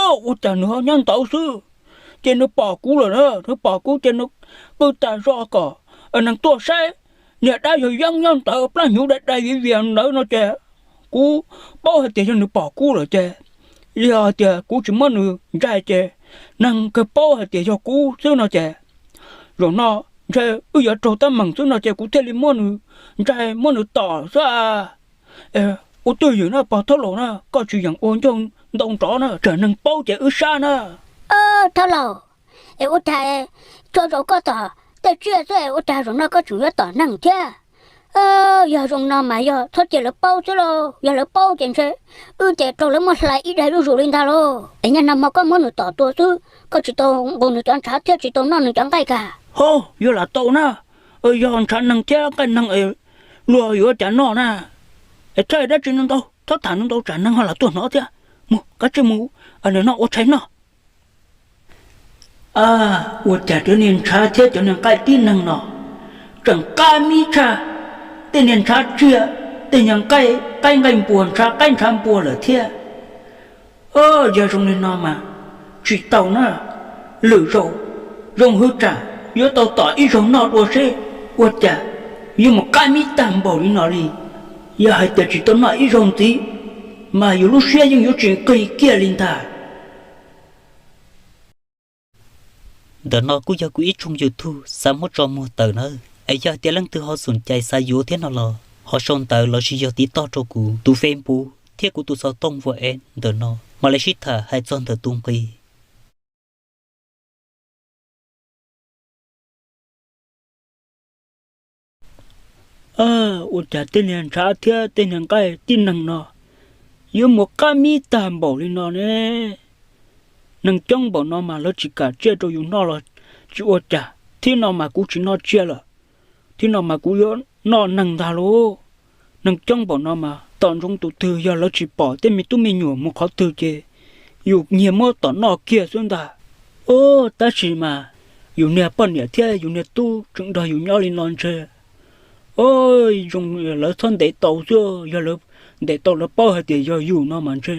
Ua cas nws ho nyob ntawd xwb? Ces nws pom kuv lawm na, nws pom kuv ces nws qw tas zog kom neeg tuaj saib. Niag dab yog yeeb nyob ntawd, plab hnyuv dai dai viv vias ntawd no ces kuv paub hais tias yog nws pom kuv lawm ces, yog hais tias kuv tsis muab nws ntsaig ces neeg kawg paub hais tias yog kuv xwb no ces, zaum no ntshe wb yuav raug teeb meem xwb no ces kuv thiaj li muab nws ntsaig muab nws tom xwb. Ua twj ywm na pog thaub laus na, koj tsis yeem ua ncauj ntau nrov na, tsam neeg paub ces wb sab na. Thaub laus, es ua cas tsuas zaum koj tom tej tsiaj xwb es ua cas zaum no koj tseem yuav tom neeg thiab? Yog zoo no mas yog txhob cia lawv paub xwb lauj, yog lawv paub ces ntshe wb ces raug lawv muab hlais ib daig zuj zus li ntag lauj. Es nyaj no mas koj muab nws tom tua xwb, koj tsis tau nqus nws cov ntshav thiab tsis tau noj nws cov nqaij kag. Ho, yuav lam tau na, yog ntshav neeg thiab nqaij neeg es luag yuav cas noj na. Es txhob dab tsi ntau ntau, txhob tham ntau ntau tsam neeg ho lam tuaj hnov thiab. Mus, kav tsij mus, nim no ua tshais noj. Ua cas cov niag ntshav thiab cov niag nqaij tib neeg no tseem qab mib tshaj tej niag ntshav tsiaj, tej niag nqaij qaib nqaij npua, ntshav qaib ntshav npua lawm thiab. Yog zoo li no mas tsis tau na, lwm zaus zoo hwv tsam yuav tau tom ib zaug noj dua seb ua cas yuav mus qab mib tag npaum li no li. Yog hais tias tsis tau noj ib zaug ntxiv mas yus lub siab yeej yuav tsis nqig kiag li ntag. Ntawm no kuj yog kuv ib tshooj YouTube xav muab tso muag tawm nawb. Es yog tias leej twg ho xoom cai xav yuav thiab no los ho sau ntawv lossis yog tiv toj rau kuv tus Facebook thiab kuv tus xov tooj WhatsApp ntawm no mam li sib tham hais txog ntawm tus nqi. Ua cas tej niag ntshav thiab tej niag nqaij tib neeg no yuav mus qab mib tag npaum li no ne? Neeg coob npaum no mas lawv tsis kam tsiaj rau yus noj los tsis ua cas, thib no mas kuv tsis noj tsiaj lawm, thib no mas kuv yuav noj neeg ntag lauj. Neeg coob npaum no mas tom ntsoov tus twg yog lawv tsis pom tej me tub me nyuam mus qhov twg ces yus nyiag muab tom noj kiag xwb ntag. Tab sis mas yus niag poj niam thiab yus niag tub tseem nrog yus nyob li no ntshe zoo lawv txhob ntes tau xwb, yog lawv ntes tau lawv paub hais tias yog yus no mas ntshe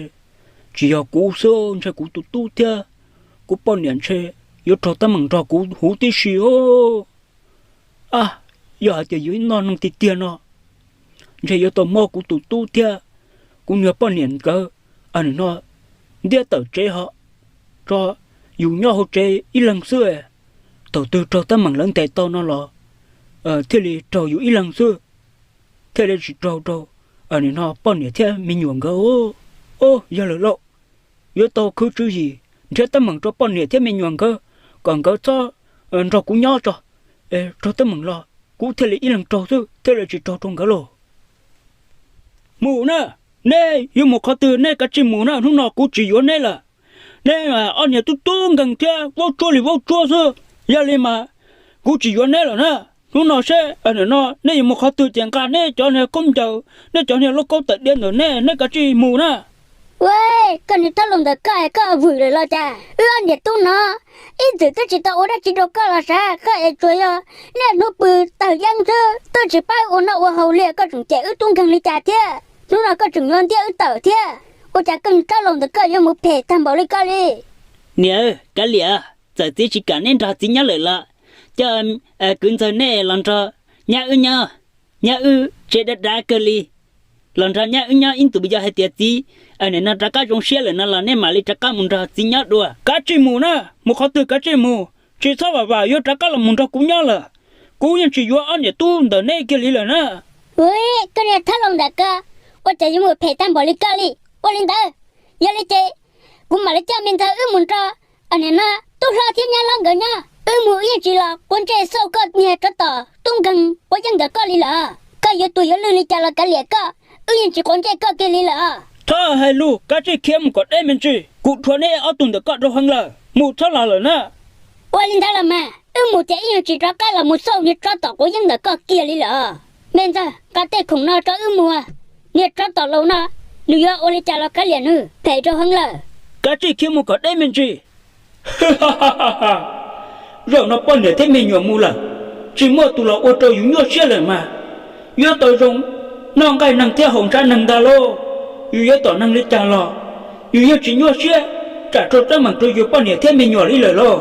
tsis yog kuv xwb, ntshe kuv tus tub thiab kuv poj niam ntshe yuav raug teeb meem nrog kuv huv tib si os. A, yog hais tias yuav noj neeg tiag tiag no ntshe yuav tau muab kuv tus tub thiab kuv niag poj niam nkawd, nim no ntiab tawm tsev ho tso yus nyob hauv tsev ib leeg xwb. Thaum twg raug teeb meem lawv ntes tau no los thiaj li raug yus ib leeg xwb, thiaj li tsis raug rau nim no poj niam thiab me nyuam nkawd. Yog lawm lauj, yuav tau khwv tswv yim nrhiav teeb meem rau poj niam thiab me nyuam nkawd kom nkawd txhob nrog kuv nyob tso, raug teeb meem los kuv thiaj li ib leeg raug xwb thiaj li tsis raug rau nkawd lauj. Mus na, neb yuav mus qhov twg neb kav tsij mus na, hnub no kuv tsis yuav neb lawm. Neb ob niag tub tub nkeeg thiab vaub tsuab li vaub tsuab xwb, yog li mas kuv tsis yuav neb lawm na. Hnub no seb no neb yuav mus qhov twg ces nqa neb cov niag khaub ncaws, neb cov niag lauj kaub tawm diav ntawm neb, neb kav tsij mus na. Ua, koj niag thaub laus ntawm koj, koj vwm lawm los cas? Wb ob niam tub no ib txwm twb tsis tau ua dab tsi rau koj los sav, koj es tsuas yog niaj hnub pw tawg yeeb xwb, twb tsis pab ua noj ua haus li, koj tseem cem wb tub nkeeg li cas thiab? Hnub no koj tseem yuav ntiab wb tawm thiab, ua cas koj niag thaub laus ntawm koj yuav mus phem tag npaum li koj li? Niam, kav liam, txawm txiv tsis kam neb nrog txiv nyob lawm los coj kwv ntxawg neb los nrog nyab wb nyob, nyab wb tsev dav dav kawg li, los nrog nyab wb nyob ib ntus, yog hais tias txiv nim no rov qab zoo siab lawm no los neb mam li rov qab mus nrog txiv nyob dua. Kav tsij mus na, mus qhov twg kav tsij mus, tsis txhob vam vam yuav rov qab los mus nrog kuv nyob lawm. Kuv yeej tsis yuav ob niam tub ntawm neb kiag li lawm na. Ua, koj niag thaub laus ntawm koj, ua cas yuav mus phem tag npaum li koj li? Ua li ntawd, yog li ces kuv mam li coj me ntxawg wb mus nrog nim no tub hlob thiab nyab hlob nkawd nyob. Wb mus wb yeej tsis los quav ntsej xauj koj niag tsov tom tub nkeeg quav yeeb ntawm koj li lawm. Koj yuav tuag yuav lwj li cas los kav liam koj, wb yeej tsis quav ntsej koj kiag li lawm. Txhob hais lus, kav tsij khiav mus kom deb me ntsis, kuv rhuav neb ob tug ntawm koj rau heev lawm, mus txhob los lawm na. Ua li ntawd los mas wb mus ces wb yeej tsis rov qab los mus xauj niag tsov tom quav yeeb ntawm koj kiag li lawm. Me ntxawg, nqa tej khoom no rau wb mus, niag tsov tom laus no nws yuav ua li cas los kav liam, nws phem rau heev lawm. Kav tsij khiav mus kom deb me ntsis. Zaum no poj niam thiab me nyuam mus lawm, tsis muaj tus los ua rau yus nyuaj siab lawm mas, yuav tau zoo noj nqaij neeg thiab haus ntshav neeg ntag lauj. Yus yuav tom neeg li cas los yus yeej tsis nyuaj siab. tsam rau teeb meem rau yus poj niam thiab me nyuam li lawm lauj.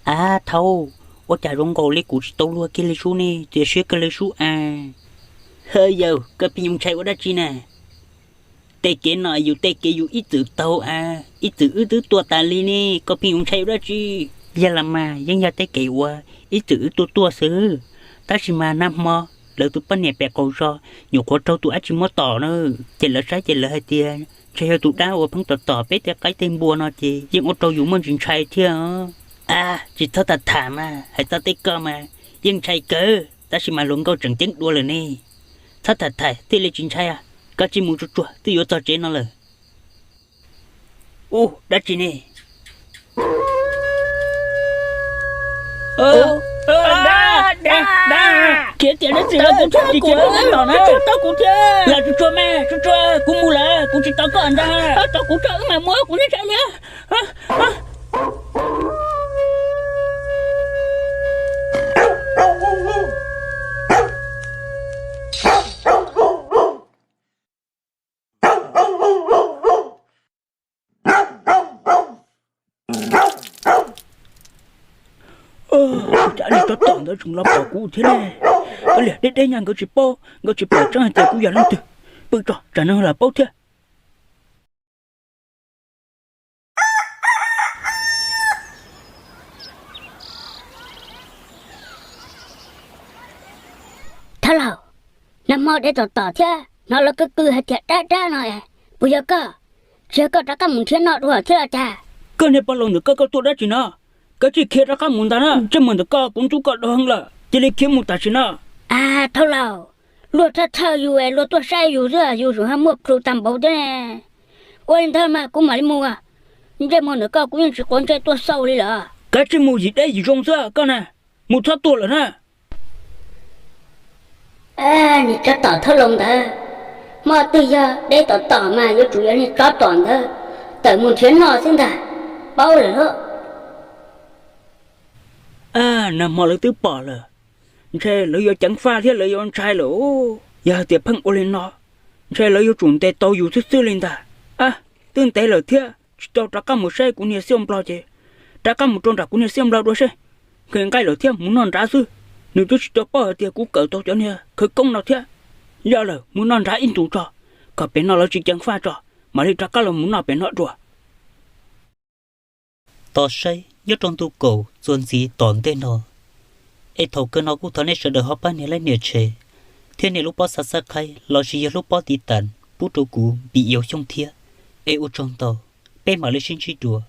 Ab thaub, ua cas zoo nkaus li kuv tsis tau luag kiag li sub ne, txias siab kawg li sub as. Hawj yawg, koj pheej yuav ntshai ua dab tsi na? Tej kev no yus tej kev yus ib txwm taug as, ib txwm wb twb tuaj tas li ne, koj pheej yuav ntshai ua dab tsi? Yog los mas yeej yog tej kev uas ib txwm wb tuaj tuaj xwb, tab sis mas nag hmo lawv tus poj niam pem qaum zos nyuam qhuav raug tus dab tsi muab tom na, ces lawv saib ces lawv hais tias ntshe yog tus dab uas pheej tom tom peb tej qaib tej npua no ces yeej ua rau yus muaj ntsis ntshai thiab. Ab, tsis txhob tham tham mas, hais txog tej ko mas yeej ntshai kawg, tab sis mas hluas nkauj tseem ceeb dua lawm ne. Txhob tham tham thiaj li tsis ntshai, koj cia li mus tsuag tsuag twb yuav txog tsev no lawm. Ub, dab tsi ne? Khiav tiag dab tsi los kuv tsis khiav, kuv tsis tom na. Lam tsuag tsuag mas, tsuag tsuag, kuv mus lawm, kuv tsis tos koj ntag. Tos kuv tso wb mam mus, kuv ntshai ntshai li. Ua cas nej tsob tom ntawd tseem los pom kuv thiab ne? Ua li deb deb nyaj nkawd tsis paub, nkawd tsis pom tseeb hais tias kuv yog leej twg. Pw tso tsam neeg los paub thiab. Thawj laug, nag hmo deb tom tom thiab hnov lawv qw qw hais tias dab dab no es puas yog koj? Tsis yog koj rov qab mus nrhiav noj dua thiab los cas? Koj niag pog laus ntawm koj, koj tuaj dab tsi no? Koj cia li khiav rov qab mus ntag na. Ntsej muag ntawm koj kuv ntxub koj dua heev lawm, cia li khiav mus tam sim no. Ab thawj laug, luag thawj thawj yus es luag tuaj saib yus xwb, yus tseem ho muaj plhu tag npaum thiab ne. Ua li ntawd mas kuv mam li mus. Ntsej muag ntawm koj kuv yeej tsis quav ntsej tuaj xauj li lawm. Koj cia li mus yim deb yim zoo xwb koj na, mus txhob tuaj lawm na. Niag tsob tom thawj laug ntawd, hmo twg yog deb tom tom mas yuav tsum yog niag tsob tom ntawd tawm mus nrhiav noj xwb ntag, paub lawm lauj. Nag hmo lawv twb pom lawm, ntshe lawv yuav ceev faj thiab lawv yuav ntshai lawm. Yog hais tias pheej ua li no, ntshe lawv yuav tsum ntes tau yus xwb xwb li ntag. Ab, twb ntev lawm thiab tsis tau rov qab mus saib kuv niag xiaj nplog ces rov qab mus rau nram kuv niag xiaj nplog dua seb. Nqhis nqaij lawm thiab mus noj nrad xwb, nws twb tsis tau paub hais tias kuv kawm tau cov niag khawv koob no thiab. Yog lawm mus noj nrad ib ntus tso, kom pem no lawv tsis ceev faj tso, mam li rov qab los mus noj pem no dua. Tos saib nyob rau ntu kaum txuas ntxiv tom ntej no, es thaum kawg no kuj thov nej sawv daws ho pab nias like nias share thiab nias lub pob subscribe los sis yog lub pob tiv tas pub rau kuv Npis Yau Xyooj thiab. Es ua tsaug ntau, peb mam li sib ntsib dua.